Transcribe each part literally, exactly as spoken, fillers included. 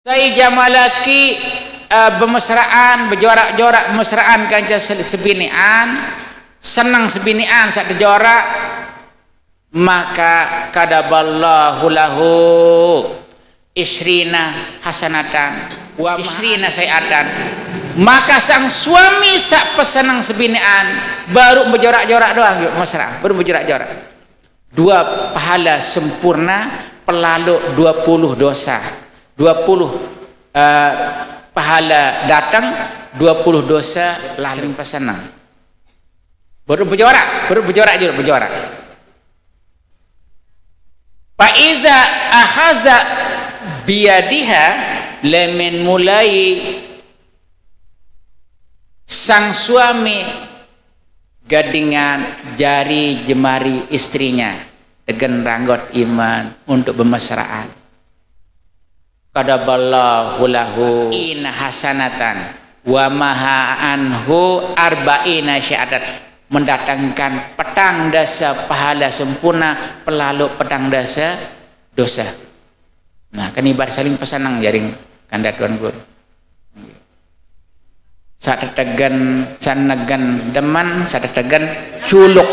Sai jamalaki, eh, bemesraan, bejorak-jorak bemesraan kanca se-, sebinian, seneng sebinian saq tejorak, maka kataballahu lahu isyrina hasanatan wa isyrina sayyiatan. Maka sang suami saq peseneng sebinian baru bejorak-jorak doang, yuk, mesra, baru bejorak-jorak. Dua pahala sempurna, pelaluk dua puluh dosa. Dua puluh, eh, pahala dateng, dua puluh dosa lalu. Sering peseneng. Baru bejorak, baru bejorak juga, bejorak. Fa iza akhaza biyadiha, lamun mulai sang suami gadingan jari jemari istrinya, tegen ranggot iman untuk bemesraan. Kataballahu lahu ina hasanatan wa maha anhu arba'ina syahadatan, mendatangkan petang dasa pahala sempurna, pelaluk petang dasa dosa. Nah, kan ibarat saling peseneng jaring kanda Tuan Guru. Saq tetegen, saq negen demen, saq tetegen culuk.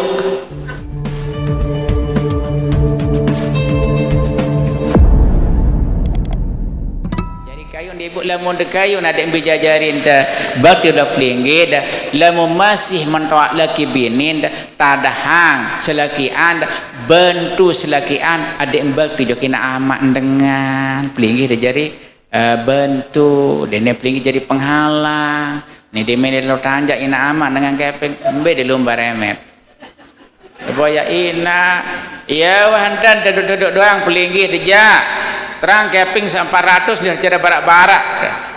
Jari kayun de ibu, lamun de kayun adeq mbe jajarin de, bakti de pelinggih de, lamun masih mentoaq laki bini de, tadahang selakian de, bentu selakian, adeq bakti jok inaq amaq dengan pelinggih de jari. Eh, bentu, dene pelinggih jari penghalang. Ni deme lalo tanjaq inaq amaq dengan kepeng, mbe de lumbar remet. Boyaq inaq, iya wah enten teduk-teduk doang pelinggih tejaq. Terang kepeng saq empat ratus ndeq cara barak-barak.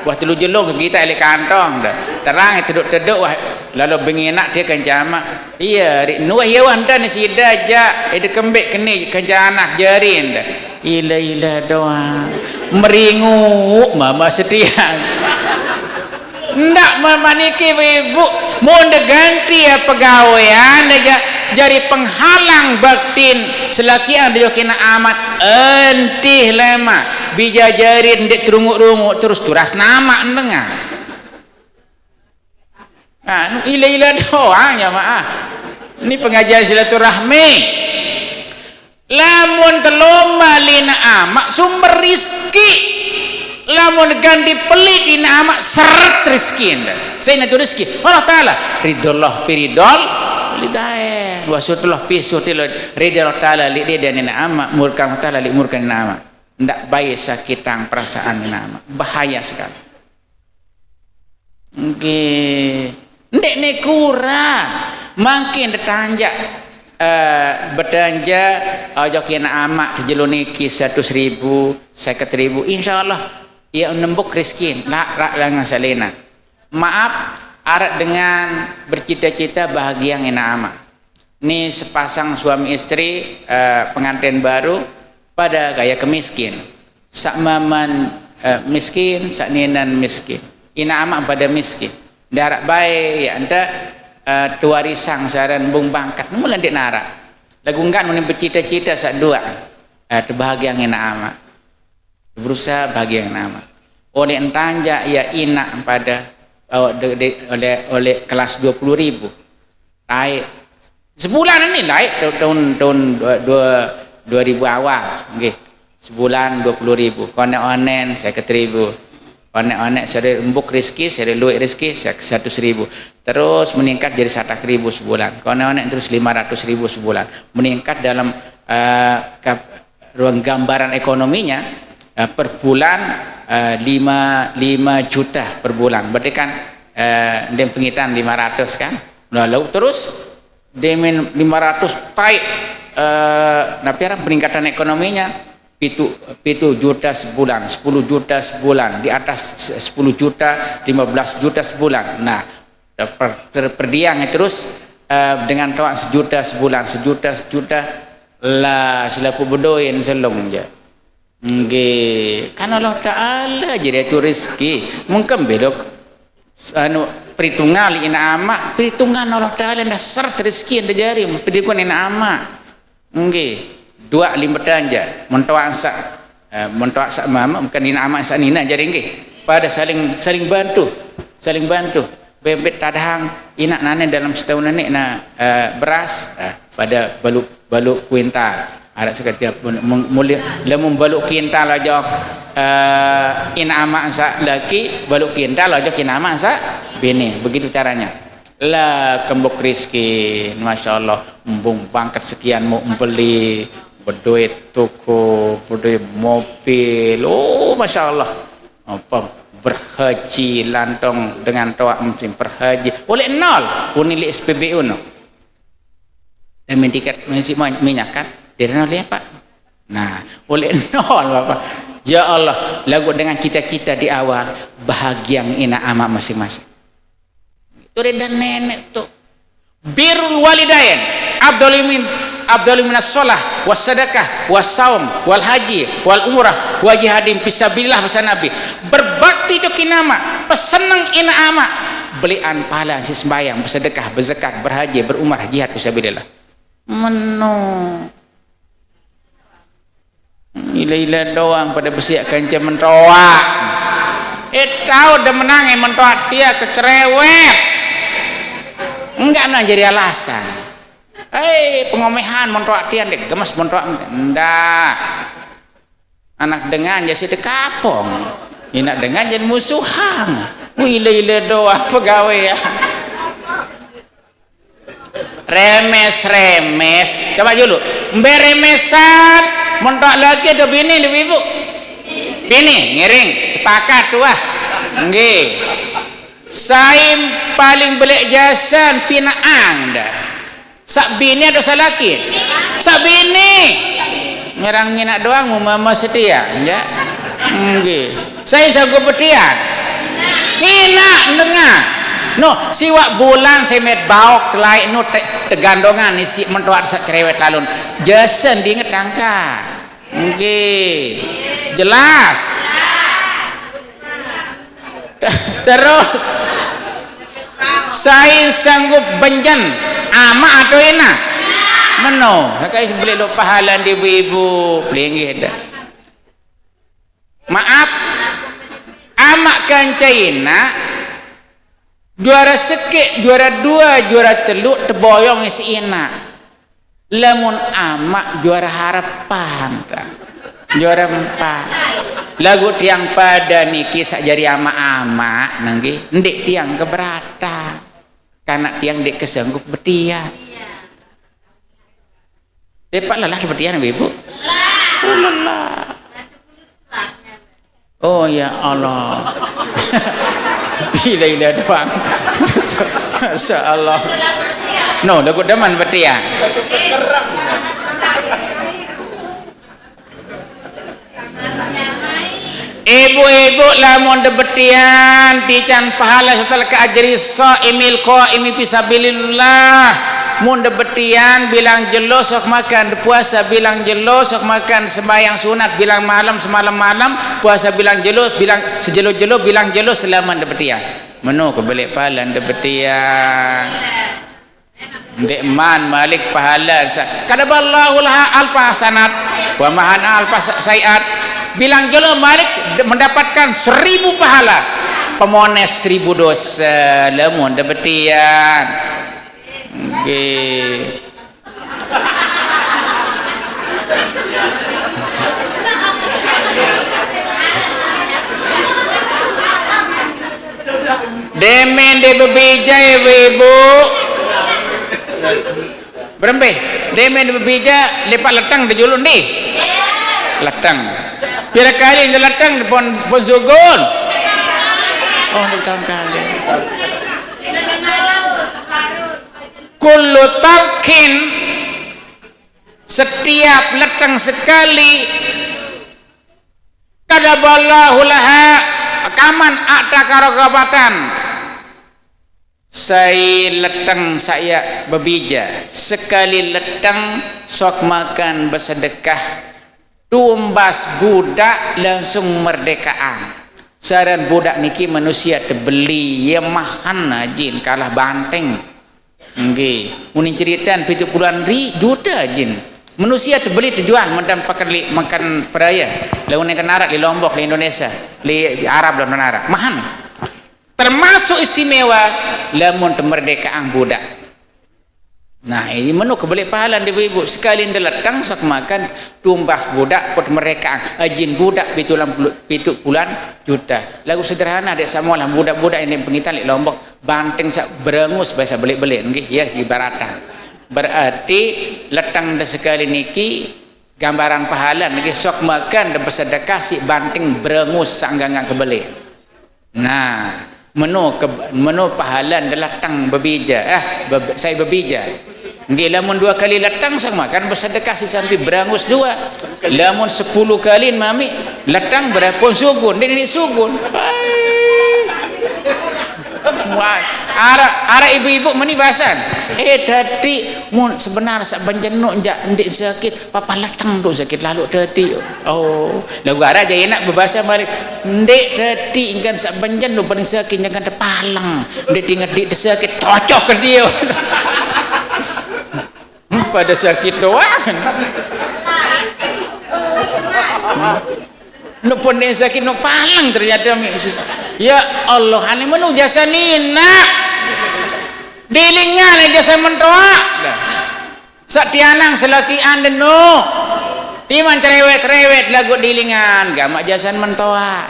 Wah telu jelung ke kita elik kantong de. Terang teduk-teduk wah lalo bengi inaq tie kance amaq. Iya, riq nuwah iya wah enten side jaq, ede kembeq keni kance anak jarin de. Ile-ile doang. Meringu mama setiang. Ndaq me-, maniki, Ibu, mun de ganti ya pegawean de ja-, jari penghalang baktin selakian de jok inaq amaq, entih lemaq. Bije jarin ndeq terunguq-runguq terus turas namaq nengah. Nah, ile-ile doang, jamaah. Ini pengajian silaturahmi. Lamun telombal inaq amaq sumber rizki. Lamun ganti pelit inaq amaq seret rizki ende. Sai nentu rizki? Allah Taala. Ridho Allah fi ridhol walidain. Wa sukhtu Allah fi sukhtil, ridho Allah Taala leq ridho inaq amaq, murke Allah Taala leq murke inaq amaq. Ndaq bae sakitang perasaan inaq amaq. Bahaya sekali. Nggih. Ndeqne kurang. Mangkin tetanjaq, eh, betanja, eh, ojok inaq amaq jelo niki seratus ribu, seket ribu. Insyaallah, ie nembuk rizki. Naq, raq dengan salena. Maap, araq dengan bercita-cita bahagiang inaq amaq. Ni sepasang suami istri, eh, pengantin baru, pada gaya kemiskin. Saq maman, eh, miskin, saq ninen miskin. Inaq amaq pada miskin. Ndaraq bae, ya ente, eh, tuarisang saran bung bangkat. Mula ndeq naraq. Laguq ngan muni becita-cita saq duaq, eh, tebahagiang inaq amaq. Berusaha bahagiang inaq amaq. Oleh entanjaq ya inaq pada, oh, de-, de-, oleh, oleh kelas dua puluh ribu. Laeq. Sebulan ni laeq ta-, taun, taun dua, dua, dua ribu awal, nggih. Sebulan dua puluh ribu, koneq-oneq seket ribu. Koneq-oneq sere embuk rezeki, sere lueq rezeki, se-, seratus ribu. Terus meningkat jadi satak ribu sebulan. Koneq-oneq terus lima ratus ribu sebulan. Meningkat dalam, eh, kap-, ruang gambaran ekonominya, eh, per bulan, eh, lima, lima juta per bulan. Berarti kan, eh, ndeq pengitan lima ratus kan? Lalu terus demen lima ratus taeq, eh, napi aran peningkatan ekonominya? Pitu, pitu juta sebulan, sepuluh juta sebulan, di atas se-, sepuluh juta, lima belas juta sebulan. Nah, per-, per-, perdiang terus, eh, dengan toaq sejuta sebulan, sejuta, sejuta, lah selapuq bedoin selung je. Nggih, kan Allah Taala je diatur rezeki. Mungkin bedok anu, peritungan leq inaq amaq, peritungan Allah Taala dasar rezeki yang terjadi, peritungan inaq amaq. Nggih, duaq limbetan je, mentoaq saq Eh, mentoak sak mama, bukan ina amak sak nina jadi nggih. Pada saling, saling bantu, saling bantu. Bebet tadahang ina nane dalam setahun ni na, eh, beras, eh, pada balu, balu kuintal. Ada seketika pun meng-, muli, lamun balu kintal aja, eh, ina amak sak laki, balu kintal aja ina amak sak bini. Begitu caranya. Lah kembuk rizki, masya Allah, embung bangkat sekian mau beli, beduit toko, beduit mobil, oh masya Allah, apa berhaji lantong dengan toak mesti berhaji, oleh nol, unilik S P B U no. Dan tiket mesti minyak kan, dari nol ya Pak. Nah, oleh nol Bapak. Ya Allah, lagu dengan cita-cita di awal, bahagian ina amak masing-masing. Itu reda nenek tuh. Birrul walidain, afdalu min, afdalu minas shalah, was sadaqah, was saum, wal haji, wal umrah, wa jihadin fisabilillah, pesan Nabi. Berbakti tu kinama, peseneng ina ama. Belian pahala si sembahyang, bersedekah, berzakat, berhaji, berumrah, jihad fisabilillah. Meno. Ila-ila doang pada besiak kanca mentoak. Eh, tahu dah menang eh mentoak dia kecerewet. Enggak nak jadi alasan. Hei, pengomehan mentoak dia dek gemes mentoak ndak. Anak dengan jadi dekapong. Inak dengan jadi musuhan. Wih, ila-ila doang pegawai ya. Remes, remes. Coba dulu. Mbe remesan, mentok lagi atau bini, ibu? Bini, ngiring, sepakat tuh ah. Nggih. Saim paling belek jasan pinaang dah. Sak bini atau sak laki? Sak bini. Ngerang minak doang mau mama setia, ya. Nggih. Saya jago petian. Minak dengar. No, siwak bulan saya met baok kelai no te-, tegandongan isi mentoat sak cerewet lalun. Jasen diinget angka. Nggih. Jelas. Terus, sain sanggup benjen, ama atau ina? Meno, kakai beli lo pahala di ibu-ibu, linggih dah. Maaf, ama kanca ina, juara sekik, juara dua, juara telu, teboyong isi ina. Lamun amak juara harapan, ta. Juara empat. Lagu tiang pada niki sak jari amak-amak, nanggi, ndik tiang keberatan. Karena tiang ndik kesanggup betian. Depak lelah betian, Ibu? Oh, lelah. Oh ya Allah. Ila-ila doang. Masya Allah. No, lagu demen betian. Ibu-ibu lamun debetian tican pahala setelah ke ajri saimil qaimi fisabilillah. Mun debetian bilang jelo sok makan, puasa bilang jelo sok makan, sembahyang sunat bilang malam semalam-malam, puasa bilang jelo, bilang sejelo-jelo, bilang jelo selama debetian. Meno ke belik pahala debetian. Ndeqman malik pahala sa-, kataballahu laha alfa hasanat wa mahana alfa sa-, saiat. Bilang jelo malik de-, mendapatkan seribu pahala. Pemones seribu dosa. Lamun debetian. Nggih. Demen de bebija, ibu-ibu. Berembe, demen de bebija, lepak leteng de julun di. Leteng. Pira kali de leteng pon, pon sugun. Oh, leteng kali. Kullu talqin, setiap leteng sekali, kataballahu laha, kaman a'taka raqabatan. Sai leteng saya bebija, sekali leteng sok makan besedekah, tumbas budak langsung merdekaan. Saran budak niki manusia tebeli, ye mahan ajin kalah banteng. Nggih, unin ceritan pitu puluhan ri-, juta ajin. Manusia tebeli tujuan mendam pakan li makan peraya. Lalu ni tenarak di Lombok, di Indonesia, di Arab dan tenarak. Mahan. Termasuk istimewa lamun temerdekaan budak. Nah, ini menu kebeli pahalan di ibu-ibu. Sekali ndeletang sak makan tumbas budak pot mereka ajin budak pitu lam puluh, pitu puluhan juta. Lagu sederhana dek semua lah budak-budak yang pengitan di Lombok banting sak berengus bahasa beli-beli nggih ya ibaratnya. Berarti letang de sekali niki gambaran pahalan nggih sok makan de bersedekah si banting berengus sanggangan kebeli. Nah, menu ke menu pahalan de letang bebija. Eh, be, saya bebija. Nggih lamun dua kali letang sama kan bersedekah si sampai berangus dua. Lamun sepuluh kali mami letang berapun sugun, dia ini sugun. Wah, ara ara ibu-ibu meni bahasan. Eh tadi mun sebenar sak benjenuk jak ndik sakit, papa letang tu sakit lalu tadi. Oh, lagu ara aja enak berbahasa balik. Ndik tadi ingkan sak benjen tu paling sakit jangan terpalang. Ndik tinggal dik sakit cocok ke dia. Pada sakit doang. Nuk pun dia sakit nuk palang ternyata mi. Ya Allah, ane menu jasa nina. Dilingan jasa mentoa. Dah. Sak tianang selaki ande no. Timan cerewet-cerewet lagu dilingan gamak jasan mentoa.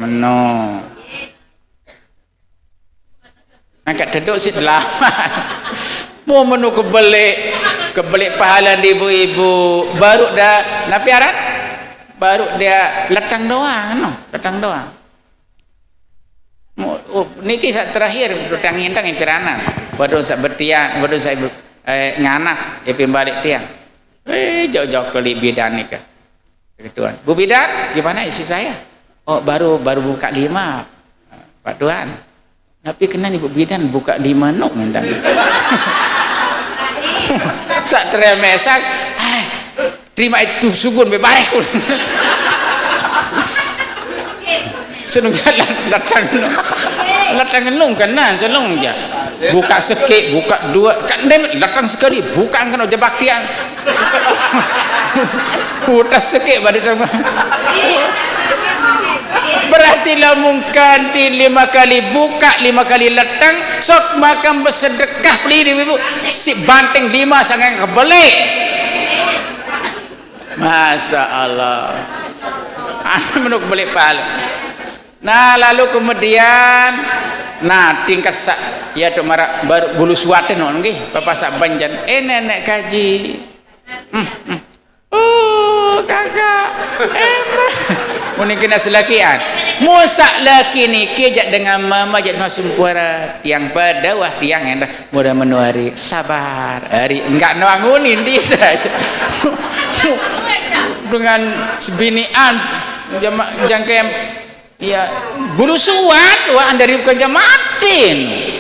Meno. Angkat teduk si delapan. Mau menu kebelik, kebelik pahala di ibu-ibu. Baru dah napi aran? Baru dia letang doang, no, letang doang. Mu- oh, niki sak terakhir tutang intang impiranan. Waduh sak betiang, waduh sak ibu eh, nganak ipi balik tiang. Eh, jauh-jauh kali bidan nika. Kata Tuan, Bu Bidan, gimana isi saya? Oh, baru baru buka lima, Pak Tuan. Tapi kena ibu bidan buka lima nuk minta. Sak teremesan, hai, terima itu sugun bebareh. Seneng jalan datang nung. Datang nung kena seneng je. Buka sekik, buka dua, kan dem datang sekali, buka kena je baktian. Putas sekik pada datang. Berarti lamun kanti lima kali buka, lima kali letang, sok makan bersedekah beli di ibu. Si banting lima sangat kebeli. Masya Allah. Anak menuk beli pahala. Nah, lalu kemudian nah tingkat sa ya tu marak baru bulu suaten on nggih, bapak sak banjan. Eh nenek kaji. Hmm, hmm. Oh, kakak. Emang. Muni kena selakian. Musak laki niki jak dengan mama jak dengan sumpuara tiang pada wah tiang endah mudah menuari sabar hari enggak nuangunin dia dengan sebinian jama- jangkem ya bulu suat wah dari bukan jamatin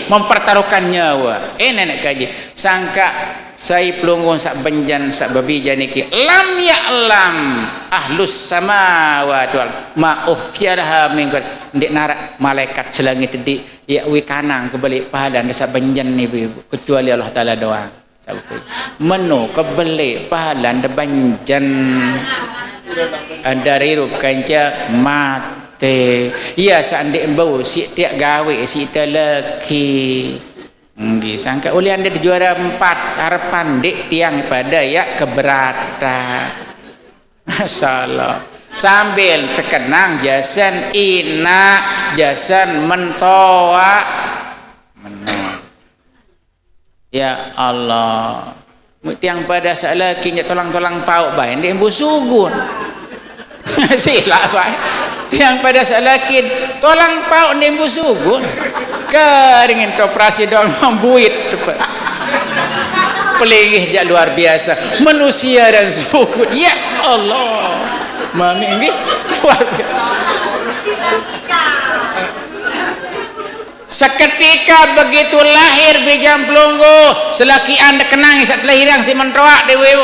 mempertaruhkan nyawa eh nenek kaji sangka Sai pelunggung sak benjan sak bebija niki lam ya'lam ahlus samawati wal ma ukhfiya laha min qad ndik narak malaikat selangit di ya wi kanang kebalik pahala nda sak benjan ni ibu kecuali Allah Taala doang. Sabuku. Menu kebalik pahala nda benjan dari rup kanca mate. Iya sak ndik bau si tiak gawe si teleki. Nggih, sangka ulian dia juara empat, harapan dik tiang pada ya keberatan. Masalah. Sambil terkenang jasan ina, jasan mentoa. Menang. Ya Allah. Tiang pada salah kinya tolang-tolang pauk bae ndik embu sugun. Silap bae. Tiang pada salah kin tolang pauk ndik embu sugun. Kering ento operasi dong buit. Pelingih jak luar biasa. Manusia dan sugun. Ya Allah. Mami nggih luar biasa. Seketika begitu lahir bijang pelunggu, selakian dekenang isat telahirang si mentroak dewe.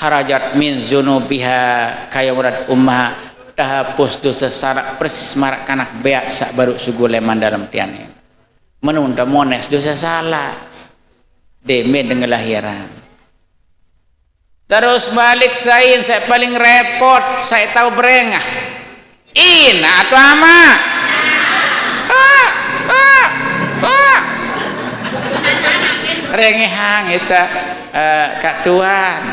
Harajat min zunubiha kayaurat ummaha, tahapus dosa sarak persis marak kanak beak sak baru sugu leman dalam tiane. Menunda mones dosa salah. Deme dengan lahiran. Terus balik sain, saya paling repot, saya tahu berengah. Ina atau ama? Ah, ah, ah. Rengehang ita, eh, Kak Tuan.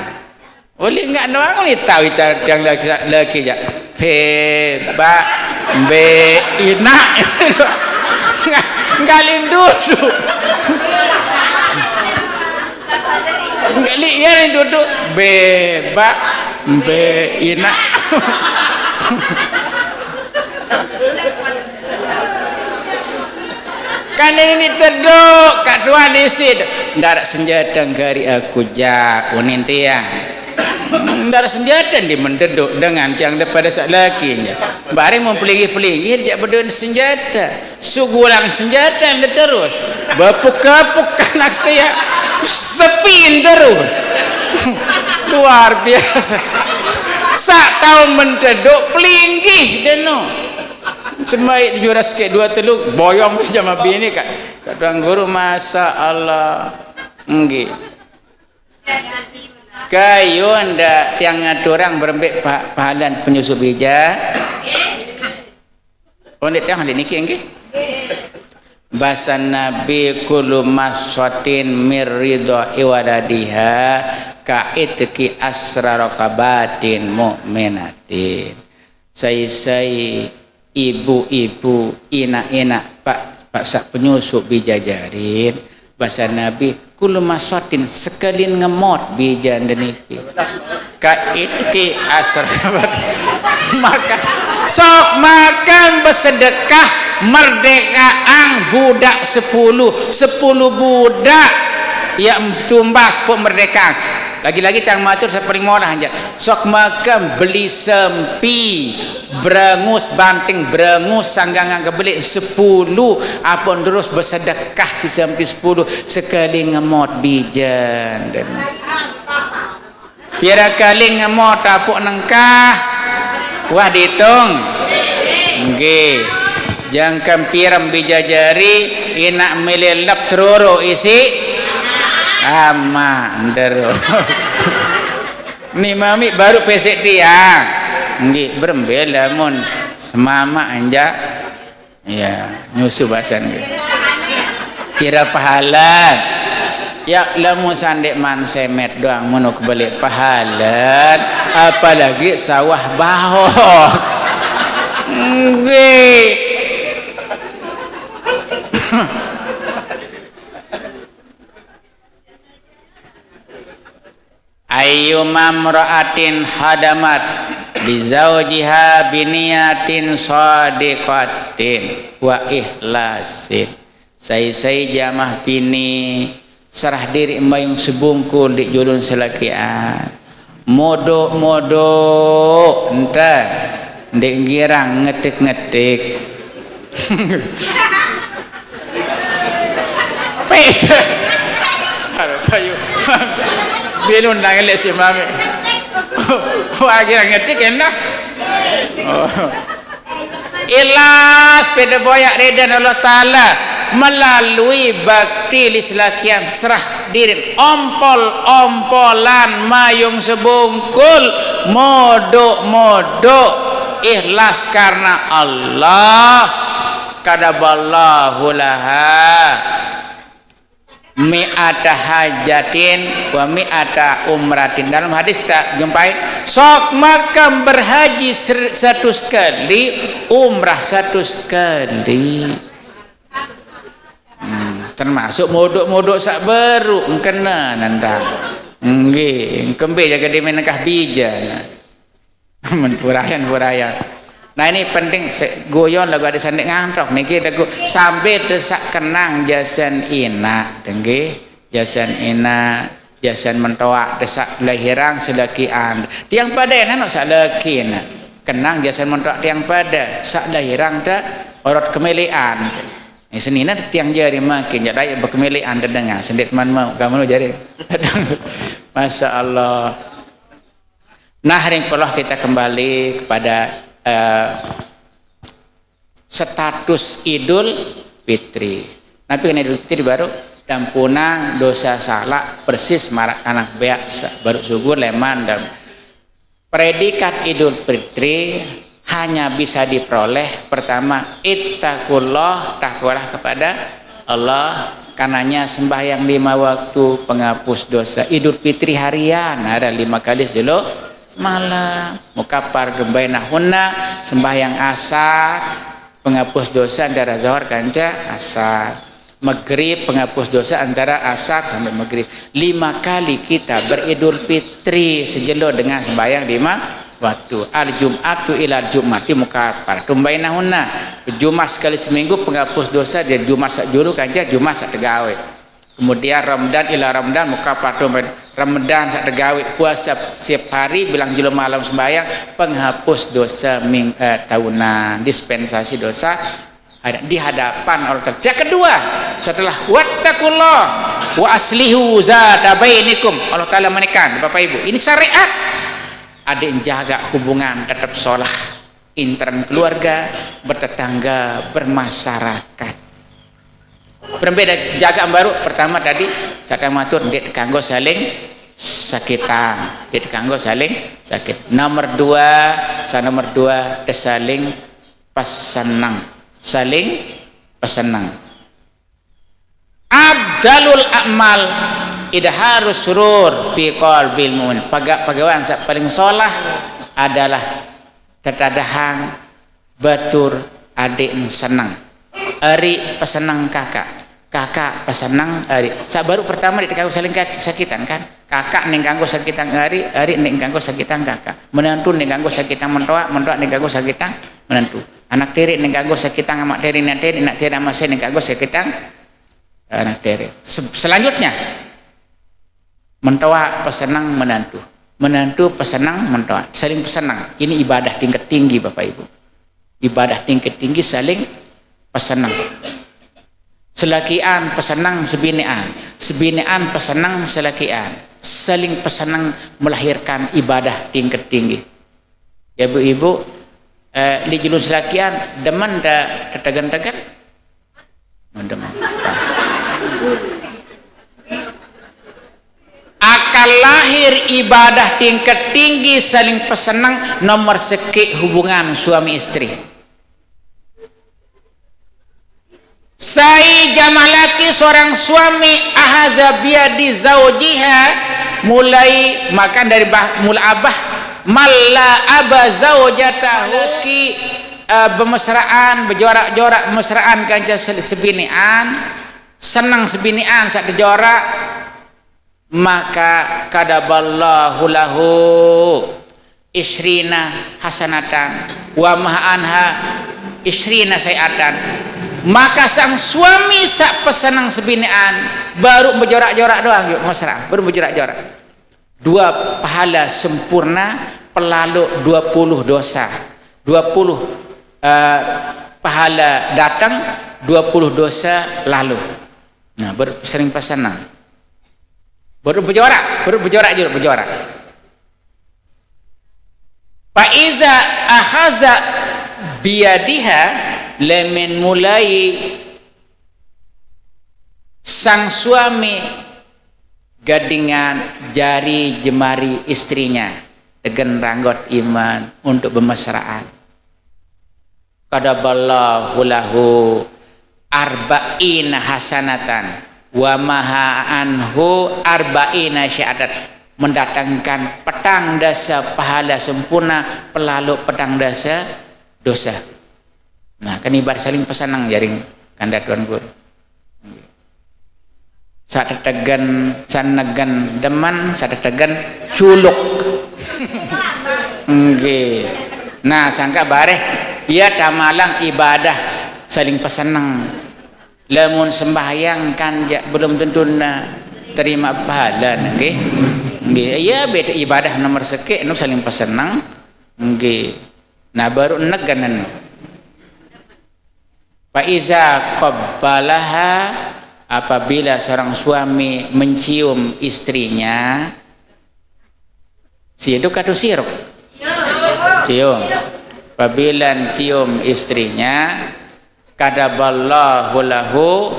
Uli enggak doang uli tahu ita yang laki, laki ja. Pe, ba, be, ina. Enggak, enggak lindu tu. Enggak li, ya lindu tu. Be, ba, be, ina. Kan ini teduk, Kak Tuan isi. Ndak ada senjata gari aku ja, unin tiang. Ndak ada senjata di menteduk dengan tiang daripada sak lakinya. Bareng mau pelinggih-pelinggih, dia berdua senjata. Sugulang senjata yang terus. Bepuk-kepuk anak setia. Sepin terus. Luar biasa. Sak tahu menteduk, pelinggih deno. Semai juara sikit dua telu, boyong sama bini, Kak. Kak Tuan Guru, masya Allah. Nggih. Kayu ndak tiang ngaturang berembe pa-, pahalan penyusu bija. Oh, ndak tiang ndak niki nggih. Basa Nabi, "Kullu maswatin mir ridho iwadadiha ka itki asra rakabatin mu'minatin." Sai-sai ibu-ibu, ina-ina, pak, pak sak penyusu bija jarin, basa Nabi, "Kullu maswatin, sekalin ngemot bija ndeniki. Ka itki asra." Maka, sok makan bersedekah merdekaang budak sepuluh, sepuluh budak yang tumbas pok merdekaang. Lagi-lagi tang matur sepaling murah aja. Sok makan beli sempi, berengus banting, berengus sanggangan kebeli sepuluh, apun terus bersedekah si sempi sepuluh, sekali ngemot bijan. Pira kali ngemot apuk nengkah? Wah dihitung. Nggih. Jangkam pirem bijajari, ina melelep teroro isi. Ama, ndero. Ni mami baru pesek tiang. Nggih, berembe lamun semama anja. Iya, nyusu bahasan nggih. Kira pahalan. Ya, lamun sandek man semet doang, mun kebeli pahalan, apalagi sawah bahok. Nggih. Ayyuma mra'atin hadamat bizaujiha biniyatin shadiqatin wa ikhlasin. Sai-sai jamah bini serah diri mayung sebungkul di julun selakian. Modok-modok, enta, ndik girang ngetik-ngetik. Pes. Aduh, payu. Bilun nang elek si mami. Wah, girang ngetik endah. Oh. Ikhlas peda boyak ridha Allah Ta'ala melalui bakti li selakian serah diri, ompol-ompolan mayung sebungkul, modok-modok ikhlas karena Allah. Kataballahu laha mi'ata hajatin wa mi'ata umratin. Dalam hadis kita jumpai, sok makam berhaji ser-, satu sekali, umrah satu sekali. Hmm, termasuk modok-modok sak baru, engkena nandang. Nggih, engkembe jaga di menengkah bija. Men purayan, purayan. Nah, ini penting, se-, guyon lagu ada sandek ngantok niki lagu sambil desak kenang jasan ina, tenggih. Jasan ina, jasan mentoak desak lahirang selakian. Tiang pada ena no sak laki na. Kenang jasan mentoak tiang pada sak lahirang ta orot kemelean. Ini senina tiang jari makin jadi berkemelean terdengar. Sendiri teman mau kamu jari. Masya Allah. Nah, ring peloh kita kembali kepada, eh, status Idul Fitri. Napi kena Idul Fitri baru? Dampunang dosa salaq persis maraq kanak beaq saq baruq sugul leman dam. Predikat Idul Fitri hanya bisa diperoleh, pertama, ittaqullah, takwalah kepada Allah. Karenanya sembahyang lima waktu penghapus dosa. Idul Fitri harian, ada lima kali sejelo semalam. Mukaffar bainahunna, sembahyang asar, penghapus dosa antara zohor kanca asar. Maghrib, penghapus dosa antara asar sampai maghrib. Lima kali kita beridul fitri sejelo dengan sembahyang lima waktu. Al Jum'atu ilal Jum'ati mukaffaratun bainahunna. Jumat sekali seminggu penghapus dosa, dia Jumat saq julu kanca Jumat saq tegawe. Kemudian Ramadan ila Ramadan mukaffaratun bain-, Ramadan saq tegawe, puasa setiap hari, bilang jelo malem sembahyang, penghapus dosa ming-, eh, tahunan, dispensasi dosa ada di hadapan Allah Ta'ala. Yang kedua, setelah wattaqullah wa aslihu zata bainikum, Allah Ta'ala menekan, Bapak Ibu, ini syariat. Adik jaga hubungan tetap solah, intern keluarga, bertetangga, bermasyarakat. Berembe jaga baru? Pertama tadi, saya matur, ndeq kanggo saling sakitan, ndeq kanggo saling sakit. Nomor dua, sa nomor dua, saling peseneng. Saling peseneng. Abdalul a'mal idharus surur fi qalbil mu'min. Pega-, pegawean saq paling solah adalah tetadahang batur adeqn seneng. Ari peseneng kakaq. Kakaq peseneng ari. Saq baruq pertame ndeq kanggo saling kat-, sakitan kan? Kakaq ndeq kanggo sakitan ari, ari ndeq kanggo sakitan kakaq. Menantu ndeq kanggo sakitan mentoaq, mentoaq ndeq kanggo sakitan menantu. Anak tiriq ndeq kanggo sakitan amaq tiriq, anak tiriq, anak tiriq amaq sai ndeq kanggo sakitan anak tiriq. Se-, selanjutnya, mentoaq peseneng menantu. Menantu peseneng mentoaq. Saling peseneng. Ini ibadah tingkat tinggi, Bapak Ibu. Ibadah tingkat tinggi saling peseneng. Selakian peseneng sebineqan, sebineqan peseneng selakian. Saling peseneng melahirkan ibadah tingkat tinggi. Ya, Bu, Ibu, eh, di julun selakian, demen ndeq tetegen-tegen? Oh, demen. Akal lahir ibadah tingkat tinggi saling peseneng, nomor sekeq hubungan suami istri. Sai jamaah laki seorang suami, ahaza biyadi zaujiha, mulai, maka dari bah-, mula abah, malla aba zaujatahu, laki, eh, bemesraan, bejorak-jorak, mesraan kanca se-, sebineqan, seneng sebineqan saq tejorak, maka kataballahu lahu isyrina hasanatan, wa maha anha isyrina sayyiatan. Maka sang suami saq peseneng sebineqan, baruq bejorak-jorak doang, yuk, mesra, baruq bejorak-jorak. Dua pahala sempurna, pelaloq dua puluh dosa. Dua puluh, eh, pahala dateng, dua puluh dosa laloq. Nah, baruq sering peseneng. Baruq bejorak, baruq bejorak juluq, bejorak. Fa iza akhaza biyadiha, lamun mulai sang suami gadingan jari jemari istrinya, tegen ranggot iman untuk bemesraan. Kataballahu lahu arba'ina hasanatan, wa maha anhu arba'ina sayyiatan, mendatangkan petang dasa pahala sempurna, pelaloq petang dasa dosa. Nah, kan ibarat saling peseneng jaring kanda Tuan Guru. Saq tetegen, saq negen demen, saq tetegen culuk. Nggih. Nah, sangkaq bareh, ie tamalang ibadah saling peseneng. Lamun sembahyang kan jaq belum tentu na terima pahala, nggih. Nggih, ie beda ibadah nomor sekeq, nu saling peseneng. Nggih. Nah, baruq negen enu. Fa iza qabbalaha, apabila seorang suami mencium istrinya, sidu kadu siruk. Cium. Apabila cium istrinya, kataballahu lahu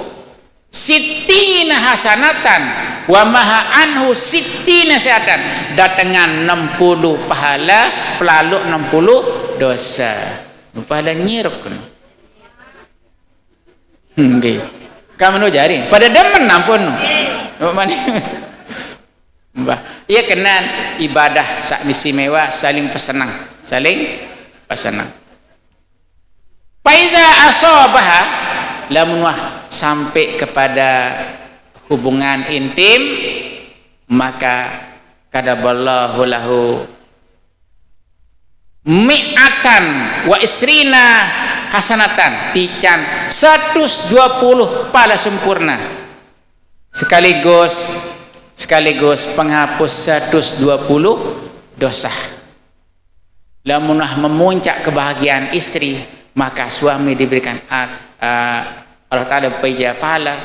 Sittina hasanatan wa maha anhu sittina sayyi'atan. Datengan enam puluh pahala, pelaluk enam puluh dosa. Pahala nyiruk. Nggih. Kamu jari, pada demen ampun. Mbah, iya kenan ibadah sak istimewa, saling pesenang, saling pesenang. Faiza asobaha, lamun wah sampai kepada hubungan intim, maka kataballahu lahu mi'atan wa isrina hasanatan, tican seratus dua puluh pala sempurna, sekaligus sekaligus penghapus seratus dua puluh dosa. Lamun wah memuncak kebahagiaan istri, maka suami diberikan at- eh, Allah Ta'ala paija pala,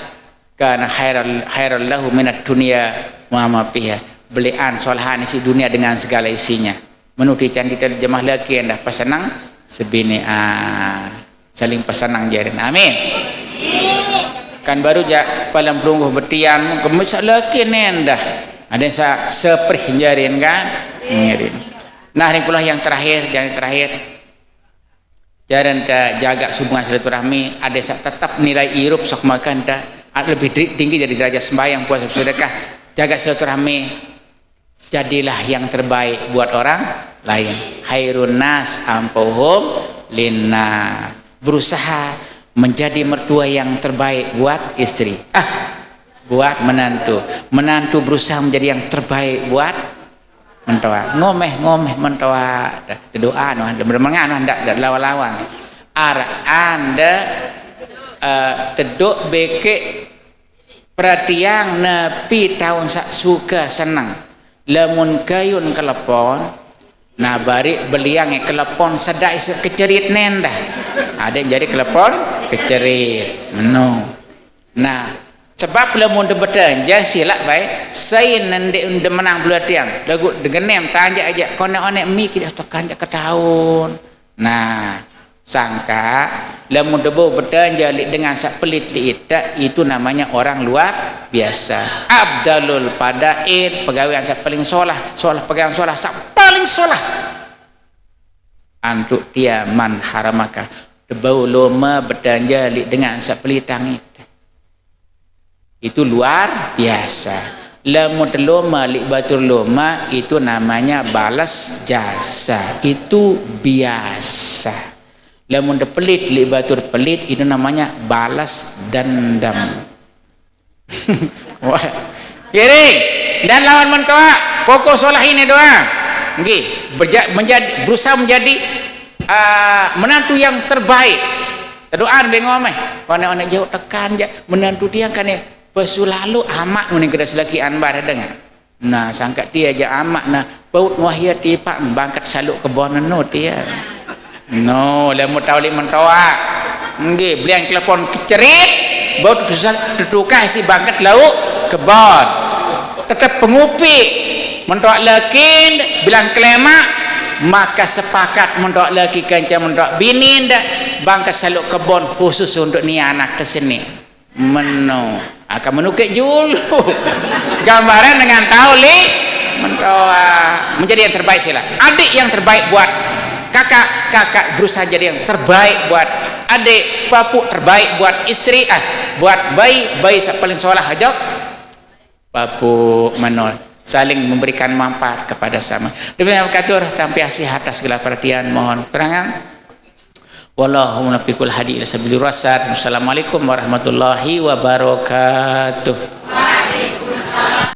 kana khairal khairal lahu minad dunya wa ma fiha. Belian solahan isi dunia dengan segala isinya. Menu tican diterjemah lagi endah pesenang sebini, ah, saling pesenang jarin. Amin. Kan baru ja paling pelungguh betian, kemudian lagi nendah. Ada sa seprih jarin kan? Ngirin. Nah, ini pula yang terakhir, yang terakhir. Jaran ta jaga hubungan silaturahmi, ada sa tetap nilai irup sok makan ta, ada lebih dri- tinggi dari derajat sembahyang, puasa, sedekah. Jaga silaturahmi, jadilah yang terbaik buat orang lain. Khairun nas anfa'uhum linnas. Berusaha menjadi mertua yang terbaik buat istri. Ah, buat menantu. Menantu berusaha menjadi yang terbaik buat mentoa. Ngomeh, ngomeh mentoa. Dah, doa no, dah bermengan no, ndak, ndak lawan-lawan. Ar anda, eh, teduk bekek perhatian nepi taun sak suka senang. Lamun kayun kelepon, nah, bari beliang kelepon sedai se- kecerit nendah. Ada yang jadi kelepon kecerit. No. Nah, sebab lamun de betanja silak bae, sain nende unde menang belah tiang. Lagu degenem tanjak aja, konek-onek mi kita stok kanjak ke tahun. Nah, sangka lamun debo betanja li dengan sak pelit li ita, itu namanya orang luar biasa. Abdalul fadail, pegawai sak paling solah, solah pegawai solah, sak paling solah. Antuk tia man haramaka. Debau loma betanja li dengan sak pelitang ita. Itu luar biasa. Lamun teloma li batur loma, itu namanya balas jasa. Itu biasa. Lamun tepelit li batur pelit, itu namanya balas dendam. Wah. Kiring dan lawan mentoa, pokok solah ini doa. Nggih, berja- menjadi berusaha menjadi, ah, menantu yang terbaik. Doaan bengomeh. Kone-one jauh tekan ja menantu dia kane pesu lalu amak muni kena selaki anbar dengan. Nah, sangka dia aja amak nah, baut wahya tipak bangkat saluk kebon no dia. No, lemu tahu li mentoa. Nggih, belian telepon kecerit, baut tutusan tutukah si bangkat lauk kebon. Tetap pengupi mentoa lekin bilang kelema, maka sepakat mentoa leki kencang mentoa bini ndak bangkat saluk kebon khusus untuk ni anak ke sini. Meno. Akan menukik julu. Gambaran dengan tahu li mentoa. Menjadi yang terbaik sila. Adik yang terbaik buat kakak, kakak berusaha jadi yang terbaik buat adik, papu terbaik buat istri, ah, buat bayi, bayi sa- paling solah aja. Papu meno saling memberikan manfaat kepada sama. Demikian katur tampi asih atas segala perhatian, mohon keterangan. Wallahu muwaffiq ila sabilir rasyad. Wassalamualaikum warahmatullahi wabarakatuh.